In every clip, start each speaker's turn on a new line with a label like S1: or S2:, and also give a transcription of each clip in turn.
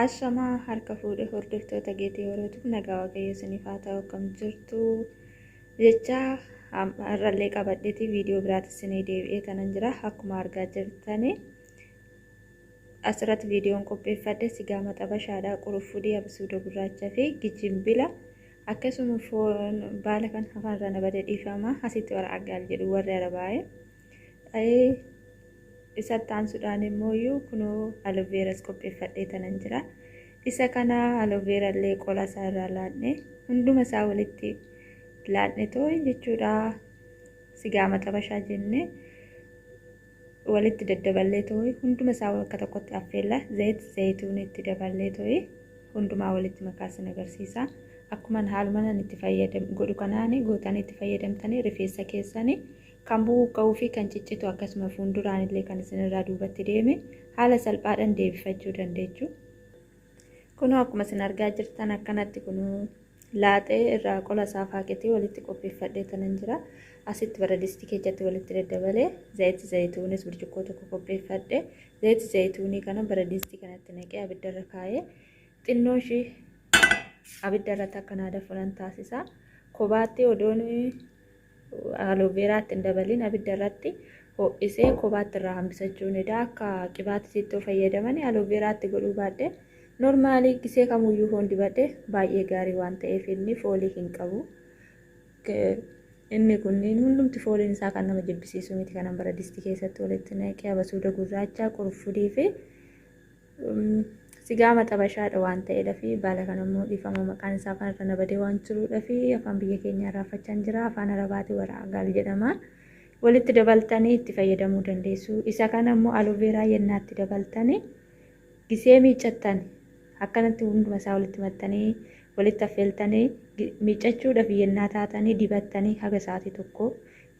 S1: Ashamaa harka fuudhe hordoftoota Geetii Horootuuf nagaa Waaqayyo isiniif haa ta'u, akkam jirtu jecha har'allee qabadheeti viidiyoo biraatti isinii deebi'ee kanan jira. Akkuma argaa jirtani asirratti viidiyoon qopheeffadhe sigaa maxabashaadha, qurufudii, absuuda gurraacha fi gijimbila, akkasuma foon baala kan afaan irraa na bade, dhiifama, asitti warra agaal jedhu warri arabaa'e. Isatti aansuudhaan immoo kunoo aloveeras qopheeffadhee tanan jira. Isa kana aloveera illee qola isaa irraa laadne, hunduma isaa walitti laadne too jechuudha. Sigaa maxabashaa jenne walitti daddaballee too hunduma isaa bakka tokkotti affeella. Zayit zayituun itti daballee too hundumaa walitti makaa sin agarsiisa. Akkuma haaluma nan itti fayyadam godhu kanaan gootanii itti fayyadamtanii rifeensa keessanii kan buqqa'uu fi kan ciccitu, akkasuma fuulduraan illee kan isinirraa duubatti deeme haala salphaadhaan deebifachuu dandeechu. Kunoo akkuma isin argaa jirtan akkanatti kunoo laaxee irraa qola isaa faaqetii walitti qopheeffadhee kanan jira. Asitti baradistii keessatti walitti daddabalee zayiti zayituunis burcuqqoo tokko qopheeffadhe. Zayiti zayituunii kana baradistii kanatti naqee abiddarra kaa'ee xinnoo ishii abidda irratti akka naa danfu nan taasisa. Kophaatti odoon aloveeraatti hin dabalin abidda irratti ho'isee kophaatti irraa hambisachuu ni da. Akka qibaatiitti fayyadaman aloveeraatti godhuu baadhe normaalii gisee kamuyyuu foon dibadhe baay'ee gaarii waan ta'eef, inni foolii hin qabu. Inni kunniin hundumti fooliin isaa kan nama jibbisiisu miti. Kanan baradistii keessatti walitti naqee abasuuda gurraacha, qurufudii fi sigaa maxabashaadha waan ta'eedha fi baala kana immoo, dhiifama, maqaan isaa afaan irra na badee waan jiruudha fi afaan biyya keenya irraanfachaa jira. Afaan arabaati warra agaal jedhama. Walitti dabaltanii itti fayyadamuu dandeessu. Isa kana immoo aloveeraa yennaatti dabaltanii gisee miiccattan, akkanatti hunduma isaa walitti maxxanii walitti affeeltanii miiccachuudhaaf yennaa taatanii dibattanii haga sa'aatii 1,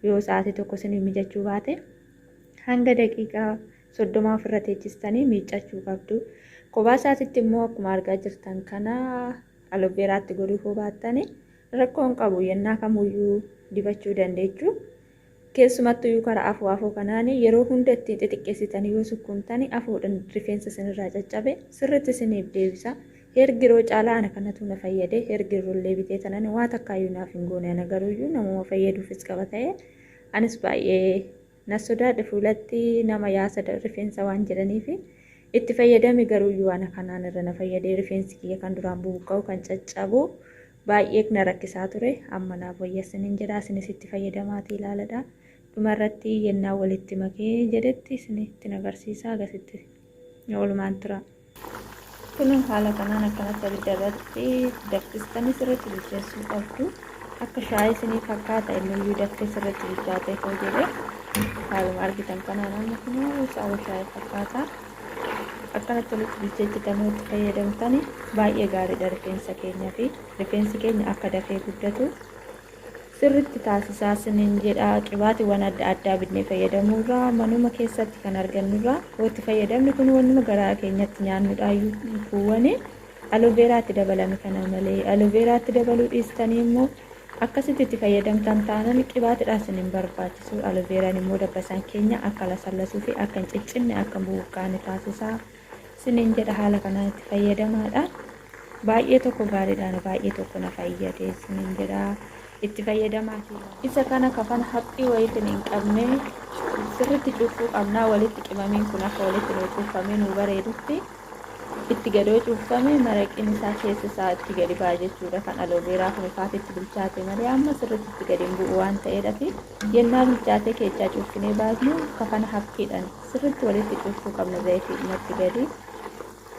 S1: yoo sa'aatii 1 isinii mijachuu baate hanga daqiiqaa 30 ofirra teechistanii miiccachuu qabdu. Kophaa isaatitti immoo akkuma argaa jirtan kana aloveeraatti godhuu yoo baattanii rakkoo hin qabu, yennaa kamuyyuu dibachuu dandeechu. Keessumattuyyuu karaa afoo afoo kanaan yeroo hunda ittiin xixiqqeessitanii yoo sukkuumtanii afoodhaan rifeensa isinirraa caccabe sirriitti isiniif deebisa. Hergiroo caalaa ana kanatu na fayyade. Hergiroollee bitee tanan waa takkaayyuu naaf hin goone. Ana garuuyyuu namuma fayyaduufis qaba ta'e, anis baay'ee na sodaadhe, fuulatti nama yaasa rifeensa waan jedhaniifi itti fayyadame. Garuuyyuu ana kanaan irra na fayyade. Rifeensi kiyya kan duraan bubuqqa'u, kan caccabu baay'ee na rakkisaa ture, amma naaf wayyassiniin jedha. Isinis itti fayyadamaatii ilaaladha. Dhumarratti yennaa walitti makee jedhetti isinitti agarsiisa, agasitti oolumaan tura. Kun haala kanaan akkanatti abidda irratti danfistanii sirriitti bilcheessuu qabdu. Akka shaayii isinii fakkaata, inniyyuu dafee sirriitti bilchaatee koo jedhe. Haaluma argitan kanaan amma kun saawwa shaayii fakkaata. Akkanatti walitti bilcheessitanii itti fayyadamtani baay'ee gaariidha rifeensa keenyaa fi rifeensi keenya akka dafee guddatu sirriitti taasisaa isiniin jedha. Qibaatiiwwan adda addaa bitnee fayyadamuurraa manuma keessatti kan argannurraa yoo itti fayyadamne, kun wannuma garaa keenyatti nyaannudhaayyuu kuuwwani aloveeraatti dabalame kana malee. Aloveeraatti dabaluu dhiistanii immoo akkasitti itti fayyadamtan taanan qibaatiidhaan isin hin barbaachisu. Aloveeraan immoo dabbasaan keenya akka lasallasuu fi akka hin ciccinne, akka hin bubuqqaane taasisaa isiniin jedha. Haala kanaan itti fayyadamaadha. Baay'ee tokko gaariidhaan baay'ee tokko na fayyade isiniin jedha. Itti fayyadamaati. Isa kana kafana haphii wayiitiin hin qabne sirriitti cuuffuu qabnaa. Walitti qimamiin kun akka walitti nuu cuuffamee nuu bareedutti itti gadoo cuuffame maraqiin isaa keessa isaa itti gadi ba'a jechuudha. Kan aloveeraa kun ifaatitti bilchaate malee amma sirriitti itti gadi hin bu'u waan ta'eedhaaf, yennaa bilchaatee keessaa cuuffinee baasnu kafana haphiidhaan sirriitti walitti cuuffuu qabna zayitiidhumatti gadi.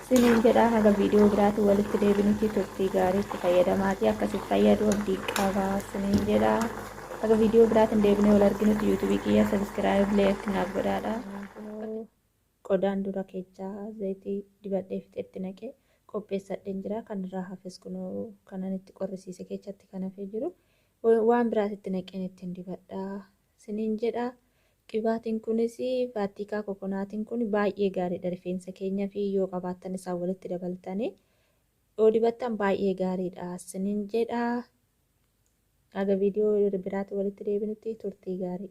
S1: Siniin jedhaa, haga viidiyoo biraatiin walitti deebinutti turtii gaarii, itti fayyadamaatii akkasitti fayyadu abdii qabaa siniin jedhaa. Haga viidiyoo biraatiin deebinee wal arginutti yuutuubii kiyya subscribe, like naaf godhaadha. Qodaan dura keechaa zayitii dibadhee fixetti naqee qopheessadheen jira. Kan irraa hafes kunoo kanan itti qorrisiise keessatti kan hafee jiru waan biraatitti naqeen ittiin dibadhaa siniin jedha. Qibaatiin kunis vaattikaa kokonaatiin kun baay'ee gaariidha rifeensa keenya fi yoo qabaattan isaan walitti dabaltanii yoo dibattan baay'ee gaariidha siniin jedha. Haga viidiyoo biraatti walitti deebinutti turtii gaarii.